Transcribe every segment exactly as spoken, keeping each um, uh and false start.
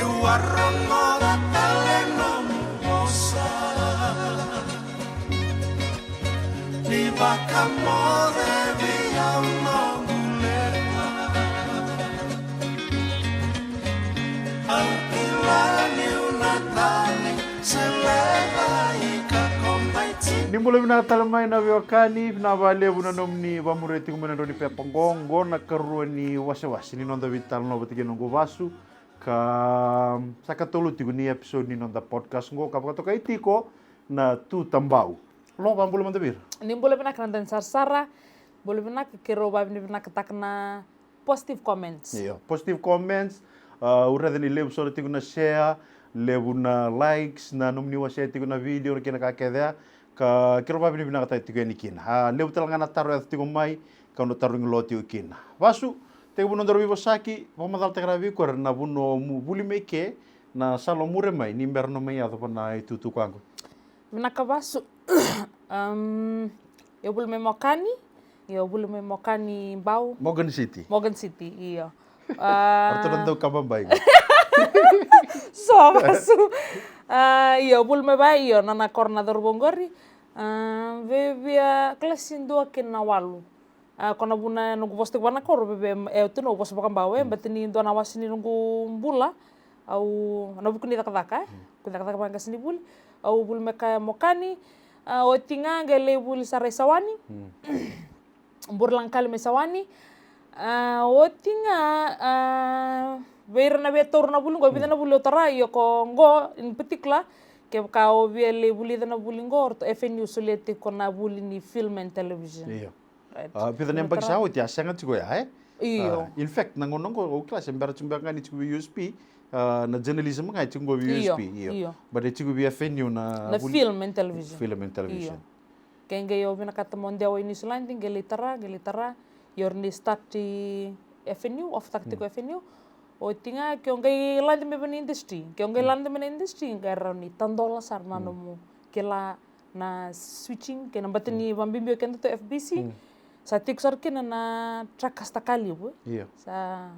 Au a rogoca tale nomu vosa. Ni vakamoce vei au noqu lewa. Au kila niu na tagi se lewa i kako mai tini. Ni bula vinaka tale mai na veiwekani, vinaka vakalevu na nomuni vamuria tiko mai na drau ni pepa qo, qo na ikarua ni wasewase ni noda veitalanoa vata kei na noqu vasu. Ka sa katolu tiko ni episode ni noda podcast qo ka vakatokai tiko na Tu Tabau. Lo, vabula mada vei ira. Ni bula vinaka na dani sarasara. Bula vinaka, keirau vavinavinakataka na positive comments. Io, positive comments. Ah, au raica ni levu sara tiko na share, levu na likes na nomuni wasea tiko na video kei na ka kece ya. Ka keirau vavinavinakataka tiko yani kina. Ah, levu tale ga na taro yaco tiko mai, ka au na tarogi lo tiko kina. Vasu, tekivu nodaru veivosaki, vakamacalataka rawa vei koya na vanua o vuli mai ke, na sala o muri mai ni bera ni o mai yaco va na itutu ko qo. Vinaka Vasu. Am, au vuli mai Mokani. Io, au vuli mai Mokani Bau. Morgan City. Morgan City, io. Ah, o ratou na dau kaba bai. So Vasu. Ah, io, au vuli mai va, io, na, na koro na cauravou qori. Ah, via, via kalasi dua kei na walu. Ah, ko na vuna noqu vosa tiko va na koro, veve, e, tu na vosa vakabau, e, baleta ni dua na wase ni noqu bula. Au, na vuku ni cakacaka, e. Ku cakacaka vaqasenivuli. Au vuli mai kea Mokani. Ah, oti ga qai lai vuli sara i Sawani. Bure laga kali mai Sawani. Ah, oti ga, ah, vei ira na via taura na vuli qo, vica na vuli au tara, io ko qo, in particular, kevaka o via lai vulica na vuli qo, o ratou F N U solia tiko na vuli ni film and television. Io. Right. Ah, vica na yabaki sa oti, a sega tiko ya, e? Io. Ah, in fact, na gauna qo, au kila se bera tiko beka ga ni tiko vei U S P, ah, na journalism ga e tiko qo vei U S P, io. But e tiko vei F N U na vuli film and television. Film and television. Io. Ke qai o vinakata mo dewa i Niusiladi, qai lai tara, qai lai tara. Io, rawa ni start i F N U, off tactic F N U. Oti ga, ke o qai lade mai va na industry. Ke o qai lade mai na industry, qai rawa ni tadola sara na nomu kila na switching, kei na baleta ni vabibi o kedatou F B C. Sa tiko sara kina na track caster ka levu, e? Io. Sa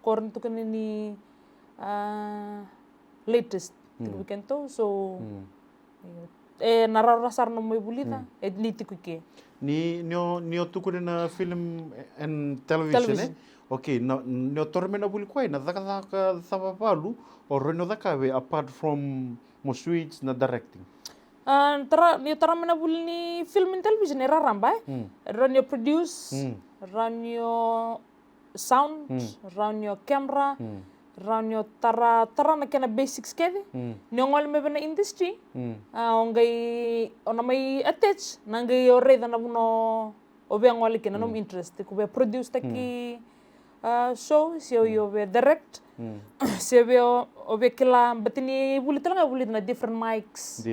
koro na tukuni ni, ah, latest. Tiko vei kedatou, so, io. E, na rawarawa sara nomu mai vulica, e, ni tiko i ke. Ni, ni o, ni o tukuni na film and television, e? Television. Okay, na, ni o toro mai na vuli koya, na cakacaka cava valu o rawa ni o cakava apart from mo switch na directing? Ah, tara, ni o tara mai na vuli ni film and television e raraba, e? Rawa ni o produce, rawa ni o sound, rawa ni o camera, rawa ni o tara, tara na kena basics kece. Ni o gole mai va na industry, ah, o qai, o na mai attach, na qai o raica na vanua o via gole kina, na nomu interest. Ko via produce taki, ah, show, se o via direct, se o via, o via kila, baleta ni vuli tale ga, vuli na different mics,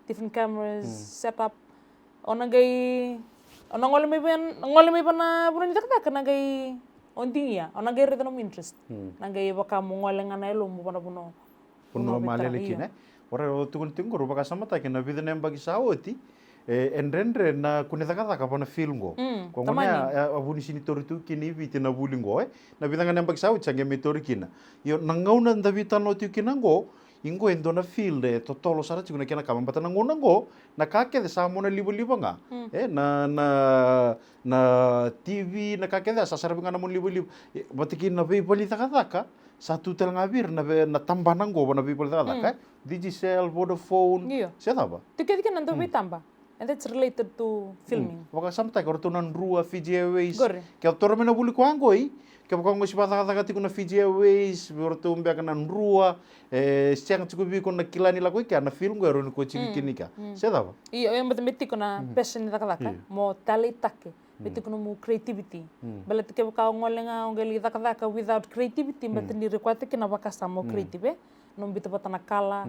different cameras, setup. O na qai, o na gole mai va, gole mai va na vanua ni cakacaka, na qai o digia, o na qai raica nomu interest. Na qai vaka mo gole ga na yalomu va na vanua. Vanua malele kina, e? O rai o tukuna tiko qori, vakasamataki na vica na yabaki sa oti, e, e dredre na kune cakacaka va na field qo. Ko gona ya, e, a vuni sini tori tu kina i Viti na vuli qo, e? Na vica ga na yabaki sa oti sa qai mai tori kina. Io, na gauna da veitalanoa tiko kina qo, i qo e dua na field e totolo sara tiko na kena kama, baleta na gauna qo, na ka kece sa mona livaliva ga. E, na, na, na T V, na ka kece sa saravi ga na mona livaliva. E, vata kei na veivale ni cakacaka, sa tu tale ga vei ira na ve-, na tabana qo va na veivale ni cakacaka, e? Digicel, Vodafone, se cava? Tiko kece kina na dau veitaba. And that's related to filming. Vakasamataki, o ratou na Drua, Fiji Airways. Qori. Ke o toro mai na vuli koya qoi, kevaka o qai se vakacakacaka tiko na Fiji Airways, o ratou beka na Drua, e, sega tiko vei iko na kila ni lako i kea, na field qo e rawa ni ko tiko kina i kea. Se cava? Io, e, me tiko na passion ni cakacaka, mo taleitaki. Me tiko nomu creativity. Baleta kevaka o gole ga o qai lai cakacaka without creativity, baleta ni require kina na vakasama o creative, e? Nomu biuta vata na kala.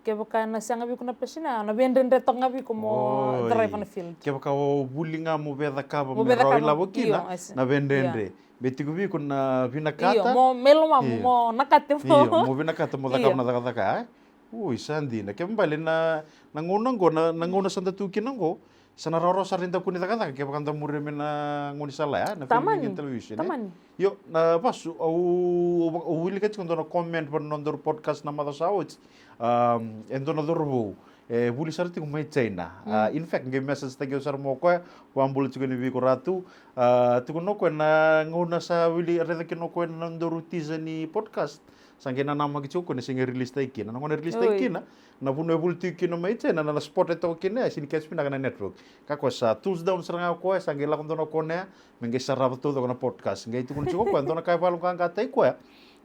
Kevaka na sega vei iko na passion, na veidredre toka ga vei iko mo drive na field. Kevaka o vuli ga mo via cakava me rawa ni lavo kina, na veidredre. Me tiko vei iko na vinakata. Io, mo, me lomamu, mo nakate mo. Io, mo vinakata mo cakava na cakacaka, e? Ui, sa dina. Kena ibalebale na, na gauna qo, na, na gauna sa da tu kina qo, Sa na rawarawa sara ni da kua ni cakacaka kevaka da muria mai na gaunisala ya, na Tamani. Filming and television, e? Tamani. Io, na Vasu, au, au, au wilika tiko dua na comment vata na nodaru podcast na macawa sa oti. Um, e dua na cauravou e vuli sara tiko mai China. Mm. Ah, in fact, qai message taki au sara mai o koya, vakabula tiko yani vei iko Ratu. Ah, tukuna o koya na gauna sa wili raica kina o koya na nodaru teaser ni podcast. Sa qai nanamaki tiko o koya ni se qai release taki kina. Na gauna release taki kina, na vanua e vuli tiko kina mai China, na, na spot e toka kina, e sega ni catch vinaka na network. Ka koya sa tools down sara ga o koya, sa qai lako dua na kona ya, me qai sarava taucoko na podcast. Qai tukuna tiko o koya, dua na ka e vakayaloqaqataki koya.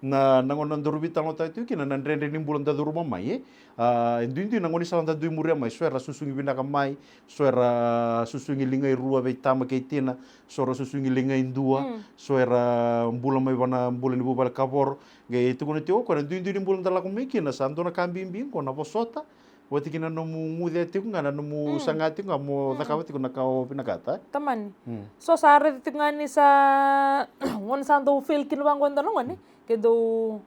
Na, na gauna daru veitalanoataka tiko kina, na dredre ni bula da curuma mai, e. Ah, e duidui na gaunisala da dui muria mai, so era susugi vinaka mai, so era susugi ligai rua vei tama kei tina, so era susugi ligai dua, so era bula mai vana bula ni vuvale kavoro. Qai tukuna tiko o koya na duidui ni bula da lako mai kina, sa dua na ka bibi qo na vosota, vata kei na nomu guce tiko ga, na nomu saga tiko ga mo cakava tiko na ka o vinakata, e? Tamani. So sa raica tiko ga ni sa, gauna sa dau fail kina vaqo e dua na gone, ke dau,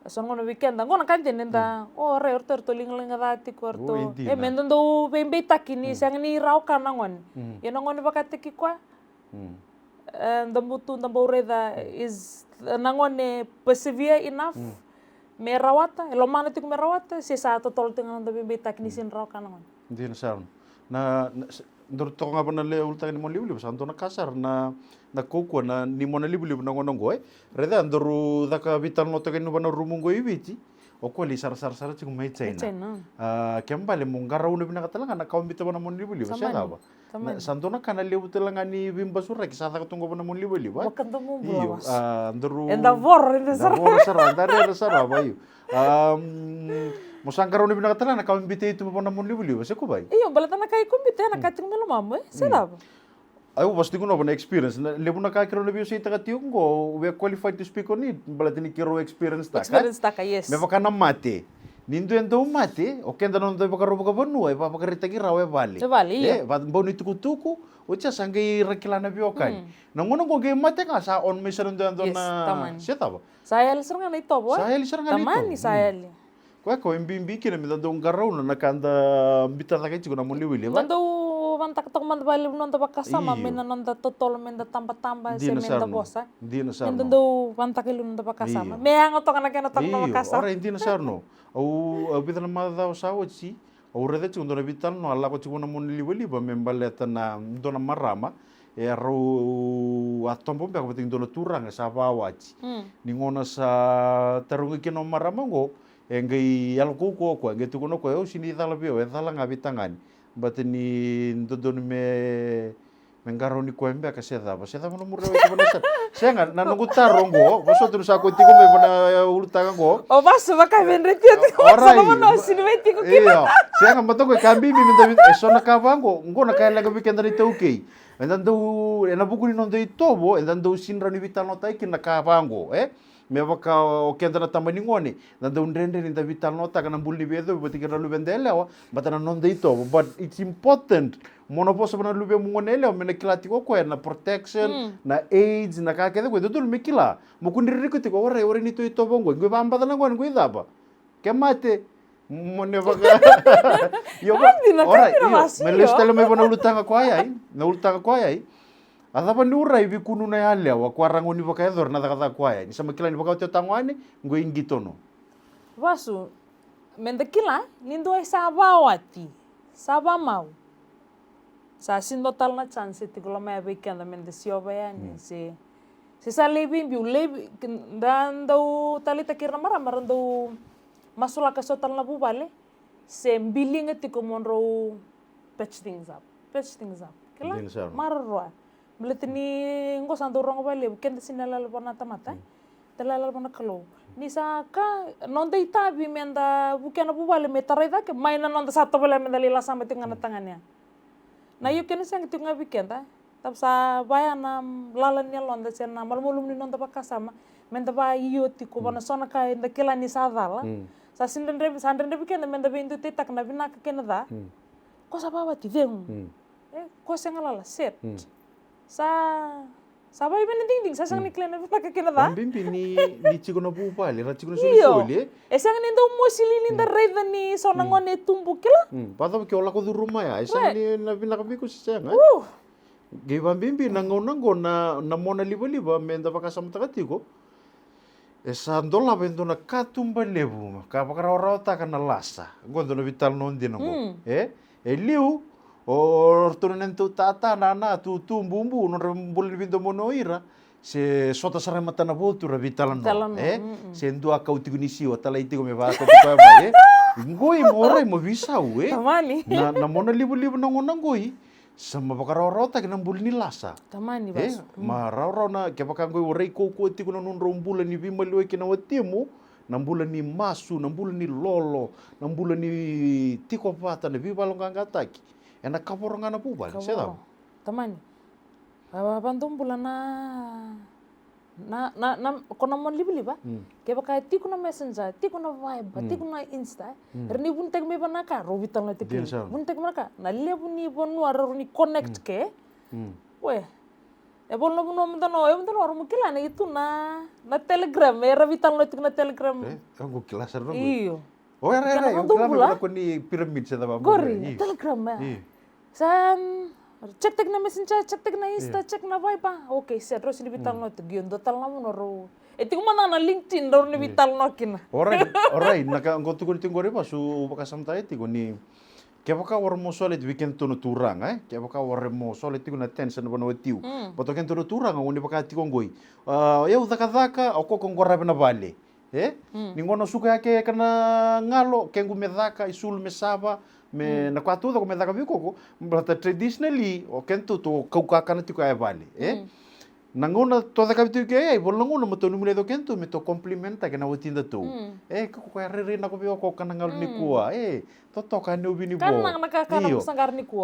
so na gauna vei keda, qo na ka dina eda, o, rai, o ratou, ratou ligaliga ca tiko, o ratou. E, me da dau veibeitaki ni sega ni rawa ka na gone. Ia na gone vakataki koya, e, da bau tu, da bau raica, is na gone persevere enough me rawata, e lomana tiko me rawata, se sa totolo tiko ga na noda veibeitaki ni sega ni rawa ka na gone. Dina sara. Na, na, s-, daru toka ga vana le ulutaga ni monalivaliva, sa dua na ka sara na, na kaukauwa na, ni monalivaliva na gauna oqo, e. Raica, daru caka veitalanoataka ni vana rumu oqo i Viti. O koya lai sarasara sara tiko mai China. Mai China. Ah, ke bale mo qarauna vinaka tale ga na ka o biuta vana monalivaliva, se cava? Tamani. Sa dua na ka na levu tale ga ni veibasuraki sa caka tu oqo vana monalivaliva. Vakadomodomo bula. Io, ah, daru, eda voro, eda sara. Voro sara, da rere sara, va, io. Um, mo sa qarauna vinaka tale ga na ka o biuta i tuba vana monalivaliva, se ko vai? Io, baleta na ka iko biuta, na ka tiko mai lomamu, e? Se cava? Au vasu tiko nova na experience. Na levu na ka keirau na veiusaitaka tiko qo, we are qualified to speak on it, baleta ni keirau experience taka. Experience taka, yes. Me vaka na mate. Ni dua e dau mate, o keda na noda ivakarau vakavanua, e vakavakaraitaki rawa e vale. E vale, io. E, va-, bau ni tukutuku, oti ya sa qai ra kila na veiwekani. Na gauna qo qai mate ga sa on mai sara dua, dua na, se cava? Sa yali sara ga na itovo, e? Sa yali sara ga na itovo. Tamani, sa yali. Koya, koya e bibi kina me da dau qarauna na ka da biuta cake tiko na monalivaliva. Da dau vanataka toka mada vakalevu na noda vakasama, me na noda totolo, me da tabataba, se me da vosa. Dina sara. Me da dau vanataka levu na noda vakasama. Io. Me yaga toka na kena toka na vakasama. Io, orait, dina sara no. Au, au vica na macawa sa oti, au raica tiko dua na veitalanoa, a lako tiko na monalivaliva, me baleta na dua na marama, e rau a tobo beka vata kei dua na turaga, sa vawati. Ni gauna sa tarogi kina o marama oqo, e qai yalo kaukauwa o koya, e qai tukuna o koya, au sega ni cala vei au, e cala ga vei tagane. Baleta ni dodonu me, me qarauni koya beka se cava, se cava nomu rewa tiko vana sara. Sega, na noqu taro oqo, vosota ni sa ko tiko mai vana ulutaga oqo. O vasu vaka me dreti oti. Orait. Sa vaka na sini mai tiko kina. Io, sega, baleta ko e ka bibi me da vei, e so na ka vaqo, qo na ka e leqa vei keda na iTaukei. Eda dau, ena vuku ni noda itovo, eda dau sega ni veitalanoataki kina na ka vaqo, e? Me vaka o keda na tama ni gone, da dau dredre ni da veitalanoataka na bula ni veiyacovi vata kei ira na luveda yalewa, baleta na noda itovo. But it's important mo na vosa vua na luvemu gone yalewa, me na kila tiko o koya na protection, na AIDS, na ka kece qo e dodonu me kila. Mo kua ni ririko tiko, orait, orait ni tou itovo qo, qo e vakabaca na gone, qo e cava? Ke mate, mo ne vaka. Io, va-, orait, io. Me lesu tale mai vua na ulutaga koya, e? Na ulutaga koya, e? A cava ni rai vei kemuni na yalewa, ko a ragau ni vakayacora na cakacaka koya, ni sa mai kila ni vakaoti o tago ane, qo e qito no. Vasu, me da kila, ni dua e sa vawati, sa vamau. Sa sega ni dua tale na chance e tiko loma ya vei keda me da siova yani, se, se sa lai veibiu, lai vei, da dau taleitaki ira na marama, ra dau masulaka so tale na vuvale, se biliga tiko mo drau patch things up, patch things up. Kila? Maroroya. Baleta ni qo sa dau rogo vakalevu, keda sega ni yalayala vua na tamata, e? Da yalayala vua na Kalou. Ni sa ka, noda itavi me da vukea na vuvale me tarai cake, mai na noda sa tovolea me da lai lasama tiko ga na tagane ya. Na io kena sega tiko ga vei keda. Sa vaya na lala ni yaloda se na malumalumu ni noda vakasama me da vaio tiko vua na so na ka eda kila ni sa cala. Sa sega ni dredre, sa dredre vei keda me da veidutaitaka na vinaka kei na ca. Ko sa vawati, cegu. E, ko sega lala, set. Sa Sa vakaivei na digidigi, sa sega ni kila na vinaka kei na ca. Bibi ni, ni tiko na vuvale, ra tiko na solisoli, e? E sega ni dau mostly ni da raica ni so na gone e tubu, kila? Vacava ke o lako curuma ya, e sega ni na vinaka vei iko se sega, e? Qai vabibi na gauna qo na, na mona livaliva me da vakasamataka tiko. E sa dolava e dua na katuba levu ka vakarawarawataka na lasa. Qo dua na veitalanoa dina qo. E? E liu, o ratou na neitou tata, nana, tutu, bubu, nodra bula ni veidomoni o ira, se sota sara e matana votu ra veitalanoa, e? Se dua kau tiko ni siwa, talai tiko me vakatau tiko e mai, e? Qoi mo rai mo veisau, e? Na, na mona livaliva na gauna qoi, sa ma vakarawarawataki na bula ni lasa. E? Ma rawarawa na, kevaka qoi o rai kaukauwa tiko na nodrau bula ni veimaliwai kei na watimu, na bula ni masu, na bula ni lolo, na bula ni tiko vata, na veivaloqaqataki. Ena kavoro ga na vuvale, se cava? Tamani. A, vadobula na, na, na, na, ko na mona livaliva. Kevaka e tiko na Messenger, tiko na Viber, tiko na Insta, era ni vunitaki mai vana ka, rau veitalanoa tiko. Vunitaki mai vana ka, na levu ni vanua rau ni connect ke. We, e volo na vanua mada no, e mada no, rau mo kila na itu na, na Telegram, era veitalanoa tiko na Telegram. E, au qo kila sara na. Io. O, era, era, eu kila me vaka ni pyramid se cava. Qori, Telegram, e. Sa, check tiko na Messenger, check tiko na Insta, check na Viber. Okay, se rau sini veitalanoa tiko, io, dua tale na vanua rau. E tiko mada na LinkedIn, rau ni veitalanoa kina. Alright, alright, na ka qo tukuni tiko qori, vasu, vakasamataka tiko ni kevaka o ra mo sole tiko vei kedatou na turaga, e? Kevaka o ra mo sole tiko na tension vana watiu. Baleta o kedatou na turaga, o ni vaka tiko qoi. A, au cakacaka, o koya ko qaravi na vale. E? Ni gauna suka yake ka na galo, kequ me caka, isulu me sava, me na koya tu caka me caka vei koko, baleta traditionally, o kedatou tou kaukakana tiko e vale, e? Na gauna tou cakavi tiko e, e, volo na gauna me tou nanumi leca o kedatou, me tou compliment-taki na watidatou. E, koko e rairai na ko vei o koko ka na galo nikua, e, totoka ni o vini vo. Ka na, na ka, ka na io.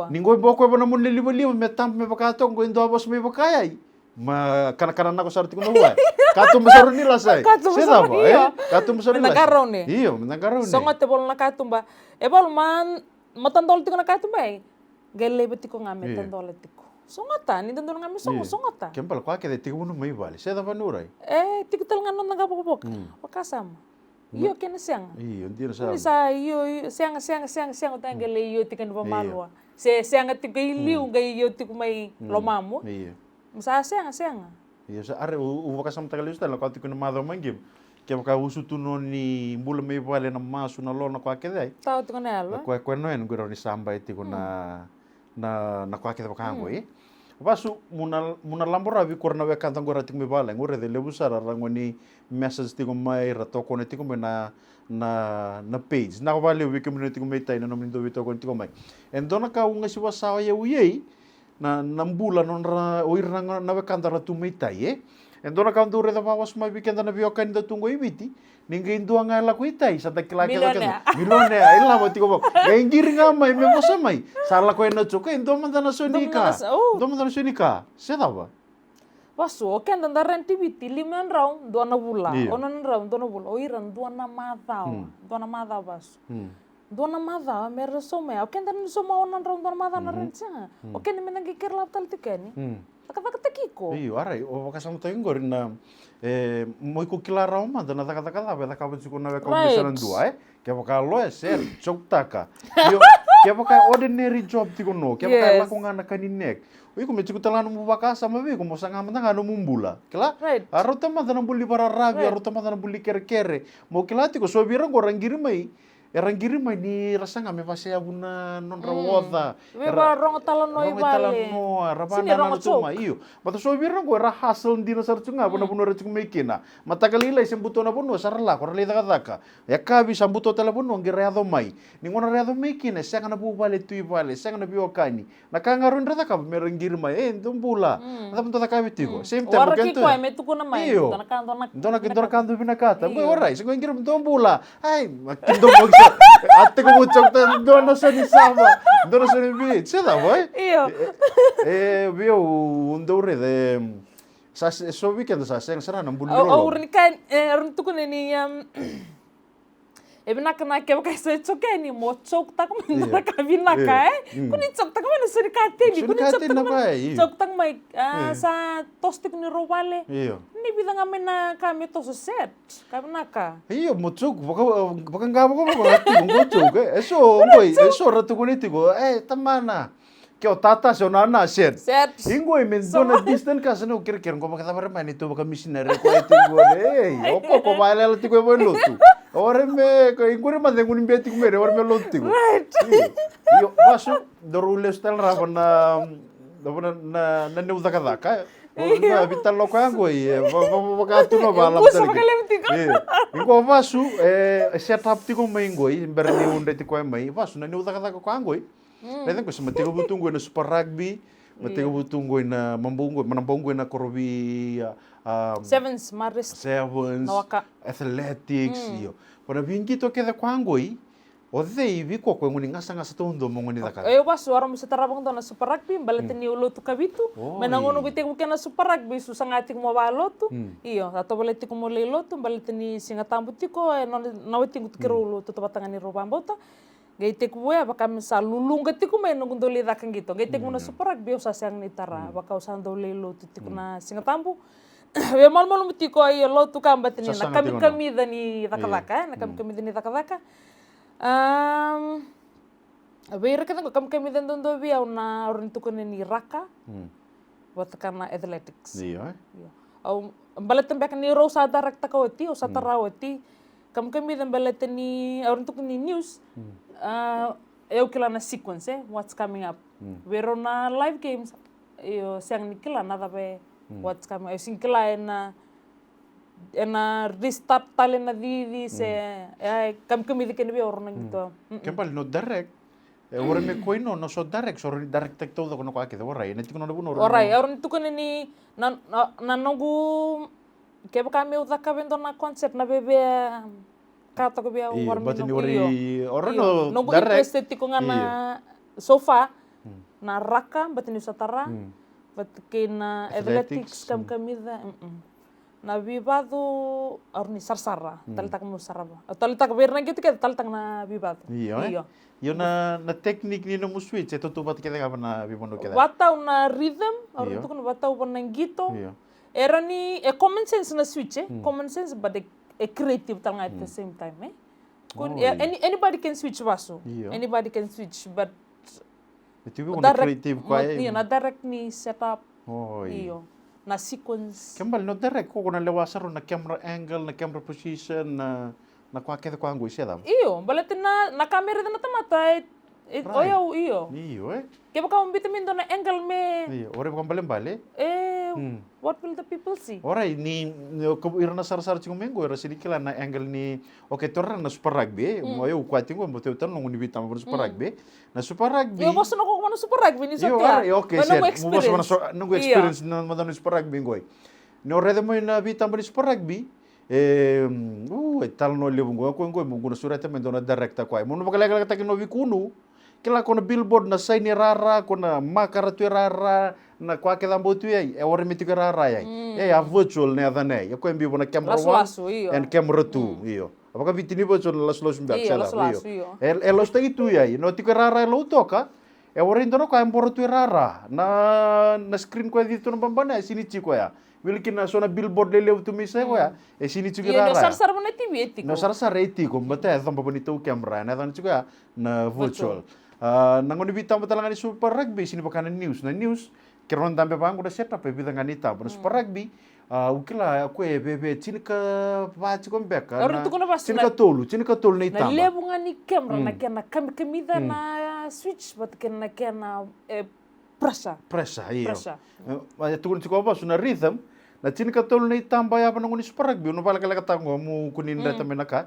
Ni qo boko e vana mona livaliva, me tabu me vaka toka, qo e dua vosa me vaka yai. Ma kanakana nako sara tiko na vua. Katuba sara ni lasa, e. Se cava, e? Katuba sara ni lasa. Io, me na qarauni. Sogota e volo na katuba. E volo ma, ma tadola tiko na katuba, e. Qai laiva tiko ga me tadola tiko. Sogota, ni tadola ga me sogo, sogota. Ke bala koya kece tiko vunu mai vale. Se cava ni urai. E, tiko tale ga noda qavokavoka. Vakasama. Io kei na sega. Io, dina sara. Ni sa io, io, sega, sega, sega, sega, o ta qai lai io tiko ni vamalua. Se sega tiko i liu, qai io tiko mai lomamu. Io. Sa sega, sega. Io, sa are, u, u vakasamataka lesu tale na koya tiko na macawa mai qima. Kevaka usu tu no ni bula mai vale na masu na lolo na koya kece ai. Tawa tiko na yalo. Na koya, koya no yani qo rau ni sabai tiko na na, na koya kece vaka qo, e? Vasu, mu na, mu na laboravi ko ra na wekada qo ra tiko mai valagi, qo rece levu sara ra goni message tiko mai, ra tokona tiko mai na, na, na page. Na ko valevu vei kemuni tiko mai tai na nomuni dau veitokoni tiko mai. E dua na ka au qasi vakasawa i au i ei, na, na bula nodra, o ira na, na wekada ra tu mai tai, e? E dua na ka au dau raica vakawasoma vei keda na veiwekani da tu qo i Viti, ni qai dua ga e lako i tai, sa da kila kece o keda. Milionea. Milionea, e lava tiko vaka. Qai qiri ga mai, me vosa mai. Sa lako e na tsoka, e dua mada na so ni ka. Dua mada na so ni ka. Se cava? Vasu, o keda da rent i Viti, lima na drau, dua na vula. Io. Ono na drau, dua na vula. O ira, dua na macawa. Dua na macawa, vasu. Dua na macawa, me ra sauma ya. O keda ni sauma ono na drau, dua na macawa na rent, sega. O keda me da qai kere lava tale tiko yani. Cakacakataki iko. Io, arai, o vakasamataki qori na, e, mo iko kila rawa mada na cakacaka cava e cakava tiko na weka o mai sa na dua, e? Kevaka loya, se, joke-taka. Io, kevaka ordinary job tiko no, kevaka e lako ga na ka ni neck. O iko me tiko tale ga nomu vakasama vei iko, mo saga mada ga nomu bula. Kila? A rauta mada na buli vararavi, a rauta mada na buli kerekere. Mo kila tiko, so vei ira qo ra qiri mai, era qiri mai ni ra saga me vaseavu na nodra oca. Era rogo talanoa i vale. Ra vanananu tu mai, io. Baleta so vei ira qo era hustle dina sara tu ga vua na vanua era tiko mai kina. Mataka lailai se buto na vanua sa ra lako, ra lai cakacaka. Yakavi sa buto tale vanua qai ra yaco mai. Ni gauna ra yaco mai kina, e sega na vuvale tu i vale, e sega na veiwekani. Na ka ga rau ni ra cakava me ra qiri mai, e, dou bula. A cava dou cakavi tiko? Same time, o keda tu. Koya me tukuna mai, io. Dua na ka, dua na ka, dua na ka dou vinakata. Io. Qoi, orai, se qoi qiri, dou bula. Ai, ma ki dou bula. A tiko mo tiko ta dua na so ni sava. Dua na so ni vei. Se cava, e? Io. E, e, vei au, dou raica, e, sa, so vei keda sa sega sara na buli lolo. O, o, rau ni ka, e, rau ni tukuna ni, um, E vinaka na kevaka e sa choke yani mo choke taka mai na ka vinaka, e? Ko ni choke taka mai na so ni ka teni, ko ni choke taka mai, choke taka mai, a, sa toso tiko ni rau vale. Ni vica ga mai na ka me toso, set. Ka vinaka. Io, mo choke, vaka, vaka ga, vaka, vaka, vaka, tiko, mo choke, e? E so, qoi, e so ra tukuni tiko, e, tamana. Ke o tata se o nana, set. Set. Iqoi me dua na distant cousin au kerekere, qo vakacava re mai ni tou vakamisinari, ko e tiko, ei, o koko vayalayala tiko e vailotu. O re me, ko iqori ma cegu ni bia tiko me re, o re me lotu tiko. Right. Io, vasu, daru lesu tale ra vana, vana na, na, na niu cakacaka. O na vitalo ko yaqoi, e, va, va, va, vakatu na vala. Busa vakalevu tiko. Io. Iqo vasu, e, set up tiko mai iqoi, bera ni udre tiko e mai. Vasu, na niu cakacaka ko yaqoi. Raica qo, sa ma tekivu tu qo na Super Rugby, ma tekivu tu qo na mabau qo, ma na bau qo na koro vei, a, a, Sevens, Marist, Sevens, na waka. Athletics, io. Ko na veiqito kece ko yaqoi, o cei vei koya ko e guni gasagasa taudua mo guni caka? E, vasu, au rawa mo sa tarava qo na Super Rugby, baleta ni au lotu Kavitu, mai na gauna ko tekivu kina na Super Rugby, su saga tiko mo valotu, io, sa tovolea tiko mo lai lotu, baleta ni Siga Tabu tiko, e, na, na watiqu tu keirau lotu, tauvata ga ni rau vabauta. Qai tekivu ya, vaka me sa luluqa tiko mai noqu dau lai caka qito. Qai tekivu na Super Rugby, au sa sega ni tara, vaka au sa dau lai lotu tiko na Siga Tabu. Vei malumalumu tiko, io, lotu ka bati ni na kamikamica ni cakacaka, e? Na kamikamica ni cakacaka. Am, vei ira kece qo, kamikamica duadua vei au na, au rawa ni tukuna ni raka. Vata kei na athletics. Io, e? Io. Au, baleta beka ni rau sa directaka oti, au sa tara oti. Kamikamica baleta ni, au rawa ni tukuna ni news. A, e au kila na sequence, e? What's coming up. Vei rau na live games, io, sega ni kila na cava e what's coming. Au sega ni kila ena, ena restart tale na cici se, e, kamikamica kina vei au rau na qito. Ke bale no direct, E, warai me koi no, na so direct, so rawa ni direct taki taucoko na koya kece, warai, ena tiko nona vanua. Warai, au rawa ni tukuna ni, na, na, na noqu, kevaka meu cakava e dua na concert na veve ka toka vei au, warai me noqu, io, warai no noqu interest tiko ga na, so far, na raka, bati niu sa tara, bati kei na athletics, kamikamica, mm. Na veivacu, au rawa ni sarasara, taleitaka meu sarava. Au taleitaka vei ira na qito kece, taleitaka na veivacu. Io, e? Io. Io, na, na technique ni nomu switch, e tautauvata kece ga va na veivanua kece. Vatau na rhythm, au rawa ni tukuna vatau va na qito. Io. E rawa ni, e common sense na switch, e? Common sense, but e, e creative tale ga at the same time, e? Ko, e, any, anybody can switch vasu. Io. Anybody can switch, but E tiko vei iko na creative koya, io, na direct ni setup. Oi. Io. Na sequence. Ke bale no direct ko, ko na lewa sara na camera angle, na camera position, na, na koya kece koya qo i se cava? Io, baleta na, na camera na tamata, e, e, o yau, io. Io, e? Kevaka au biuta mai dua na angle me. Io, o rai vakabalebale. E, what will the people see? O rai ni, ni, o, ko ira na sarasara tiko mai qo, ira sega ni kila na angle ni, okay, tou raica na Super Rugby, e? O yau koya tiko qo, mo teu tale noqu ni veitaba na Super Rugby, e? Na Super Rugby. Io, vosa na koya na Super Rugby, ni sa kila. Io, okay, sega. Mo vosa na so, noqu experience na mada na Super Rugby qoi. Ni o raica mai na veitaba ni Super Rugby, e, u, e talanoa levu qoi, qoi, qoi, mo qu na sureta mai dua na director koya. Mo na vakalekalekataki na vikunu, kila ko na billboard na saini e rara, ko na makara tu e rara, na koya kece a bau tu i ai, e warai me tiko e rara i ai. E, a virtual na yacana i ai. E koya e biu vua na camera one and camera two, io. A vakaviti ni virtual na lasulasu beka, io, se cava, lasulasu, io. E, e lasutaki tu i ai. No tiko e rara e lautoka. E warai dua na koya e boro tu e rara. Na, na screen koya e cici tu na babana, e sega ni tiko ya. Wili kina so na billboard lelevu tu mai se koya. E sega ni tiko e rara. Io, ni o sarasara vua na T V e tiko. Ni o sarasara e tiko. Baleta e coba vua neitou camera. Na yacana tiko ya na virtual. A, na gauna ni veitaba tale ga ni Super Rugby, sega ni vaka na news. Na news, keirau na dabe vaqo na setup, e vica ga na itaba. Na Super Rugby, a, au kila, o koya e veve tinikava tiko beka, na tinikatolu, tinikatolu na itaba. Na levu ga ni camera, na kena kamikamica na switch, vata kei na kena, e, pressure. Pressure, io. Pressure. E, e tukuni tiko vasu na rhythm, na tinikatolu na itaba yava na gauna ni Super Rugby, au na vakalekalekataka qo, mo kua ni dreta mai na ka.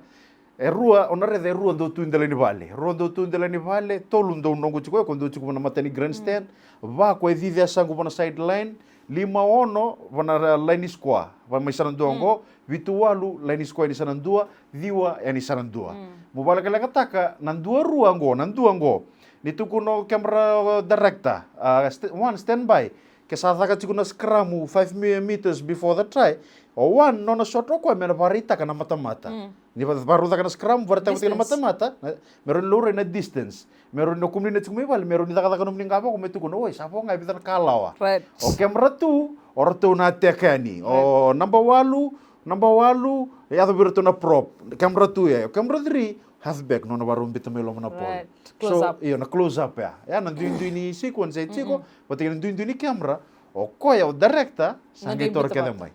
E rua, o na raica e rua dau tu i dela ni vale. Rua dau tu i dela ni vale, tolu dau noqu tiko, ko dau tiko vua na mata ni grandstand. Va ko e cici yasaqu vua na sideline, lima, ono vua na line ni square. Va mai yasana dua qo, vitu, walu, line ni square yani yasana dua, ciwa yani yasana dua. Mo vakalekalekataka na dua rua qo, na dua qo. Ni tukuna o camera director, a, st-, one, stand by. Ke sa caka tiko na scrum five meters before the try, o one nona shot o koya me na vakaraitaka na matamata. Ni va- vakarau caka na scrum, vakaraitaka tiko na matamata, na- me rawa ni laurai na distance. Me rawa ni na kumuni na tiko mai vale, me rawa ni cakacaka nomuni qavako me tukuna, oi, sa vo ga e vica na kalawa. Right. O camera two, o ratou na attack yani. O namba walu, namba walu, e yaco vei ratou na prop. Camera two ya, o camera three, halfback, nona vakarau biuta mai loma na pole. Right. Close up. Io, na close up ya. Ya na duidui ni sequence e tiko, vata kei na duidui ni camera, o koya o director, sa qai taura kece mai.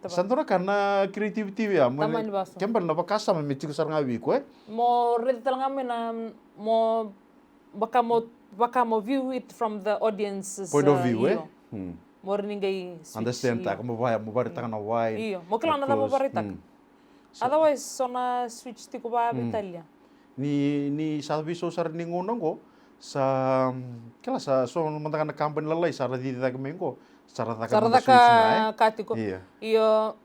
Sa dua na ka na creativity ya, mo- Tamani vasu. Kena ibalebale na vakasama me tiko sara ga vei iko, e? Mo raica tale ga mai na, mo vaka mo, vaka mo view it from the audience's point of view, e? Io. Mo rawa ni qai switch. Understand taka, mo vaya, mo vakaraitaka na why. Io, mo kila na cava mo vakaraitaka. Otherwise, so na switch tiko vakaveitalia. Ni, ni sa veisau sara ni gauna oqo, sa, kila sa, so mada ga na kabani lalai sa ra cici cake mai oqo, sa ra caka mada switch ga, e? Ka tiko. Io. Io,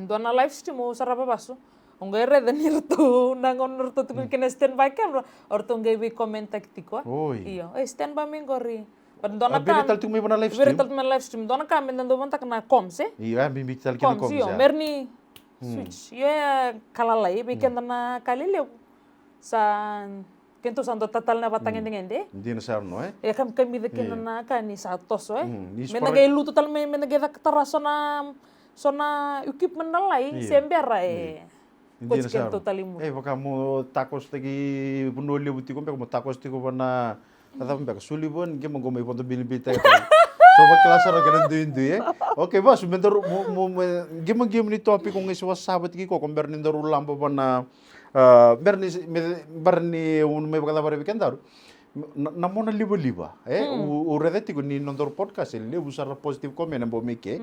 dua na live stream au sa ra vavasu. Au qai raica ni ratou, na gauna ratou tukuni kina standby camera, o ratou qai vei comment taki tiko. Oi. Io, e standby mai qori. But dua na ka, vei ira tale tiko mai vana live stream. Vei ira tale tiko mai live stream. Dua na ka me da dau vanataka na comms, e? Io, e bibi tale kina comms, io. Me rawa ni switch. Io, e ka lalai, vei keda na ka lelevu. Sa, kedatou sa dau tatale na vatagedegede. Dina sara no, e? E kamikamica kina na ka ni sa toso, e? Me da qai lutu tale mai, me da qai caka tara so na, so na equipment lalai, se bera, e. Dina sara. Koti kedatou tale i muri. E, vaka mo takosotaki vanua levu tiko beka, mo takoso tiko vana, na cava beka, Sullivan, qima qo mai vodo binibini tale. So vakila sara kena duidui, e? Okay, vasu, me daru, mo, mo, mo, qima, qima ni topic qo qai se wasava tiko qo, bera ni daru laba vana, a, bera ni, me, bera ni, au mai vakacavara vei kedaru. Na, na mona livaliva, e? U, u raica tiko ni nodaru podcast, e levu sara positive comment e bau mai ke.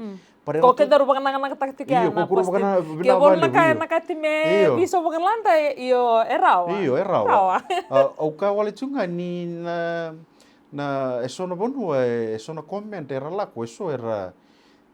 Ko kedaru vakanakanakataka tiko ya na positive. Ke vaka na ka e na kati me viso vakalada, io, e rawa. Io, e rawa. Au kaya wale tiko ga ni na, na, e so na vanua, e so na comment era lako, e so era,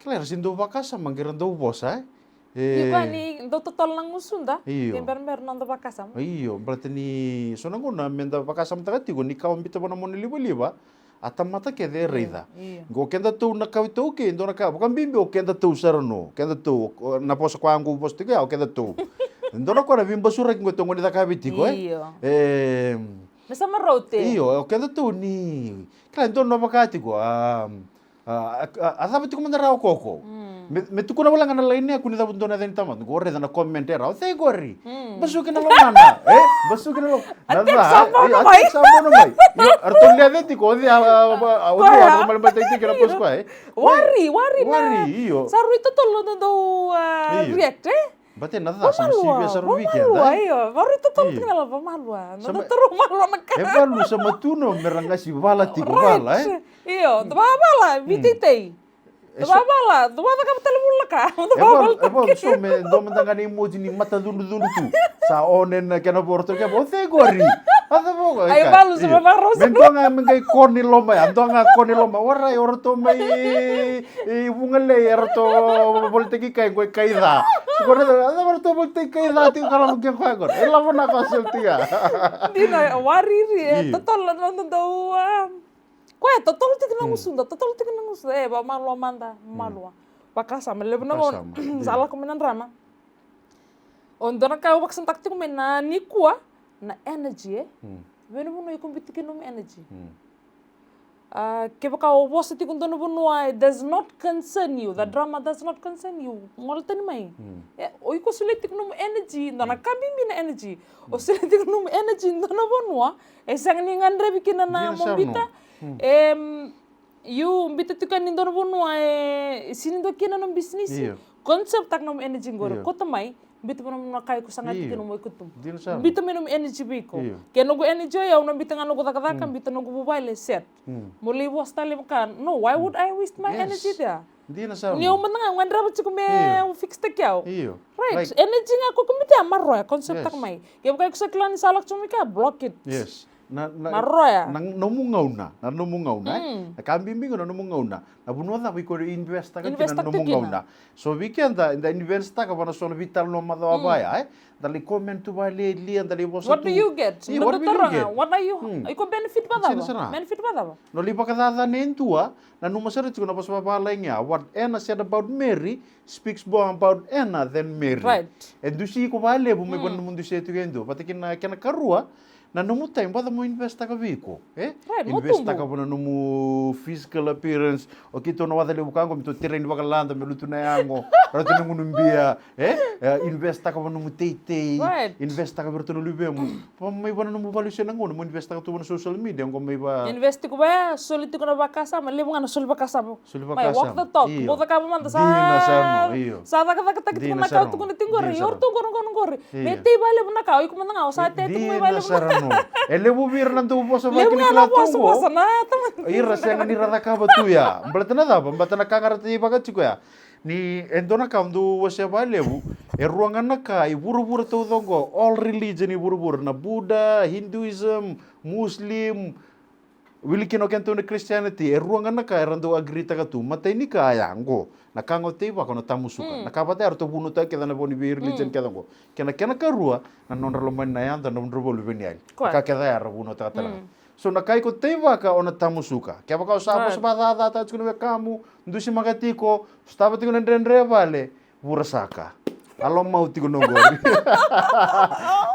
kila era sega ni dau vakasama, qai ra dau vosa, e? Io, koya ni dau totolo na gusuda. Io. Ke berabera noda vakasama. Io, baleta ni so na gauna me da vakasamataka tiko ni ka o biuta vua na mona livaliva, a tamata kece e raica. Io. Qo kedatou na kawa iTaukei, dua na ka vakabibi o kedatou sara no, kedatou, o, na vosa koya qo vosa tiko ya o kedatou. Dua na koya na veibasuraki qo tou gone cakava tiko, e? Io. E, me sa maraute. Io, o kedatou ni, kila e dua na vaka tiko, a, a, a, a cava tiko mada rawa koko. Me, me tukuna wale ga na laini ya, kua ni cavu dua na yaca ni tamata. Qo raica na comment era, o cei qori? Basuki na lomana, e? Basuki na lomana. Na ca, e, a tek sa bono mai. Io, eratou lewe tiko, o cei, a, a, a, o cei, a, a, malimataki tiko na post koya, e? Wari, wari na. Wari, io. Sa rui totolo na dau, a, react, e? Bate na ca, sa sivia sara vei keda, e? Io, sa rui totolo tiko na lava malua. Na dau toro malua na ka. E valu sa matuna, me ra qasi vala tiko, vala, e? Io, dau vala, viteitei. Dau vala, dau cakava tale vula ka. E valu, e valu, so me dua mada ga na emoji ni mata cudrucudru tu. Sa one na kena voroto ke vo, o cei qori? A cava qo? Ai, valu, so me marau. Me dua ga me qai koni loma ya, dua ga koni loma. Warai, o ratou mai i Vugalei, e ratou volitaki kai qo i kai ca. Qori, a cava ratou volitaki kai ca tiko ka lako ke koya qori? E lavo na ka soli tiko ya. Dina, wariri, e totolo na dau, a, Koya, totolo tiko na gusuda, totolo tiko na gusuda. E, vamalua mada, malua. Vakasama, levu na gauna sa lako mai na drama. O dua na ka au vakasamataka tiko mai na nikua, na energy, e. Vei na vanua iko biuta kina nomu energy. A, kevaka o vosa tiko dua na vanua, it does not concern you, the drama does not concern you, gole tani mai. E, o iko solia tiko nomu energy, dua na ka bibi na energy. O solia tiko nomu energy dua na vanua, e sega ni gadrevi kina na mo bita. Em, yu bita tiko yani dua na vanua e sega ni dua kina na bisinisi. Conserve taka nomu energy qori. Kauta mai, bita mai nomu na ka iko saga tiko nomu iko tubu. Bita mai nomu energy vei iko. Ke noqu energy o yau na bita ga noqu cakacaka, bita noqu vuvale, set. Mo lai vosa tale vaka. No, why would I waste my energy there? Ni au mada ga gadreva tiko me fix taki au. Right, energy ga ko iko bita ya, maroroya, conserve taka mai. Kevaka iko sa kila ni sa lako tiko mai kea, block it. Na, na, Maroya. Na nomu gauna, na nomu gauna, e? Na ka bibi qo na nomu gauna. Na vanua cava iko investaka kina na nomu gauna. So vei keda, eda investaka vana so na veitalanoa macawa vaya, e? Da lai comment tu valialia, da lai vosa tu. What do you get? Io, what do you get? What are you, iko benefit vacava? Benefit vacava? No lai vakacacana e dua, nanuma sara tiko na vosa vavalagi ya. What Anna said about Mary speaks more about Anna than Mary. Right. E dusi iko valevu mai vana nomu dusia tiko e dua. Vata kina kena karua, na nomu time, vata mo investaka vei iko, e? Right, mo tubu. Investaka vana nomu physical appearance. O keitou na waca levu ka qo, me tou tereni vakalada, me lutu na yago, rauta na gunu bia, e? E, investaka vana nomu teitei, right, investaka vei ratou na luvemu. Va mai vana nomu valuation na gauna, mo investaka tu vana social media, qo mai va. Invest tiko vaya, soli tiko na vakasama, levu ga na soli vakasama. Soli vakasama. Mai walk the talk. Io. Mo cakava mada sa. Dina sara no, io. Sa cakacakataki tiko na ka o tukuna tiko qori. Dina sara no. Io, ratou qori, qori, qori. Io. Me tei valevu na ka, o iko mada ga o sa tei tiko mai valevu na ka. Dina sara no. E levu vei ira na dau vosa vakanikila tu qo. Levu ga na vosa, vosa na tamata. Ira sega ni ra cakava tu ya. Baleta na cava? Baleta na ka ga ra teivaka tiko ya. Ni e dua na ka au dau wasea vakalevu, e rua ga na ka i vuravura taucoko, all religion i vuravura, na Buddha, Hinduism, Muslim, wili kina o kedatou na Christianity, e rua ga na ka era dau agree-taka tu. Matai ni ka ya qo, na ka ga o teivaka o na tamusuka. Mm. Na ka vata ya ratou vunautaka kece na vo ni vei religion kece qo. Kei na kena karua, na nodra lomani na yada, na nodra valuveniyali. Ka kece ya ra vunautaka tale ga. Mm. So na ka iko teivaka o na tamusuka. Kevaka o sa vosa vakacacataka tiko na wekamu, dusimaka tiko, sotava tiko na dredre vale, vura saka. A lomau tiko na oqori.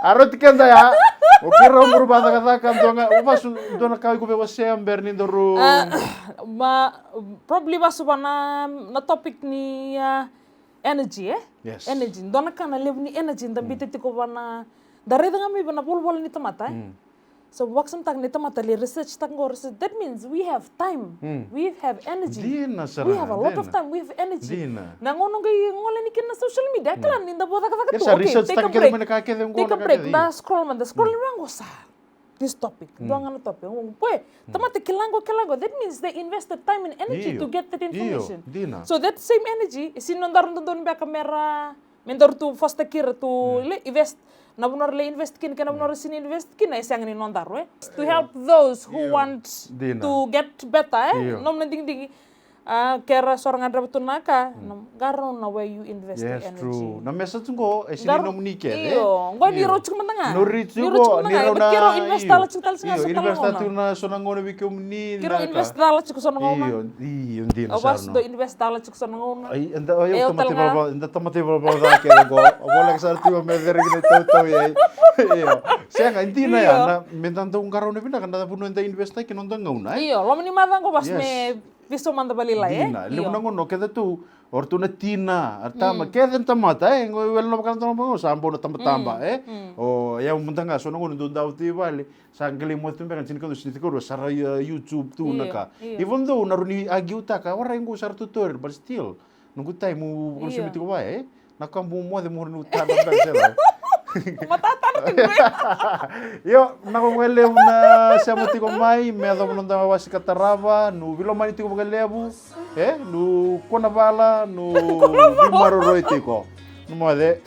A rauti keda ya. O keirau buru vakacakacaka, dua ga, o vasu, dua na ka iko via wasea bera ni daru. Ah, ma, probably vasu va na, na topic ni, ah, energy, e? Yes. Energy. Dua na ka na levu ni energy, da biuta tiko va na, da raica ga mai va na volavola ni tamata, e? Mm. So, vakasamataka ni tamata lai research-taka qo, research. That means we have time. Mm. We have energy. Dina sara, dina. We have a lot of time. We have energy. Dina. Na gauna qai gole yani kina na social media, e kila ni da vo cakacaka tu. Okay, take a break. Take a break. Da scroll mada, da scroll mada qo sa. This topic. Dua ga na topic. Boy, tamata kila qo, kila qo. That means they invested time and energy to get that information. Io, dina. So that same energy, e sega ni nodaru dodonu beka mera Me daru tu foster kira tu, le invest. Na vanua ra le invest kina, kei na vanua ra sega ni invest kina, e sega ni nodaru, e. To help those who want to get better, e. Io. Noma na digidigi. A, ke ra so ra gadreva tu na ka, na, qarauna where you invest the energy. Yes, true. Na message qo, e sega ni nomuni kece, e. Io, qo ni rau tiko mada ga. Ni rau tiko mada ga. Ni rau invest tale tiko, tale tiko, io, invest tale tiko na so na gauna vei kemuni. Ni rau invest tale tiko so na gauna. Io, io, dina sara. Au vasu dau invest tale tiko so na gauna. Ai, eda, o yau tamata ivalavala ca kece qo. O voleka sara tiko me cere kina itautau i ai. Io. Sega, e dina ya, na, me da dau qarauna vinaka na vanua eda invest-taki na noda gauna, e? Io, loma ni macawa qo vasu me veisau mada vakalailai, e? Dina, levu na gauna o keda tu, o ratou na tina, a tama, kece na tamata, e? Qo wele na vakalailai na gauna, sa bau na tabataba, e? O yau mada ga, so na gauna dau dau tu i vale. Sa qai lai moce tu beka na tinikadua, tinikakarua, sa ra, e, YouTube tu na ka. Io, io. Even though na rau ni argue-taka, warai qo sa ra tutorial, but still, noqu time au vakanusumi tiko vaya, e? Na ka bau moce mo rau ni tada beka se ra. Matatana tiko. Io, vinaka vakalevu na sema tiko mai, me yacova na noda wase ka tarava, niu veilomani tiko vakalevu, e? Niu kua na vala, niu veimaroroi tiko. Niu moce.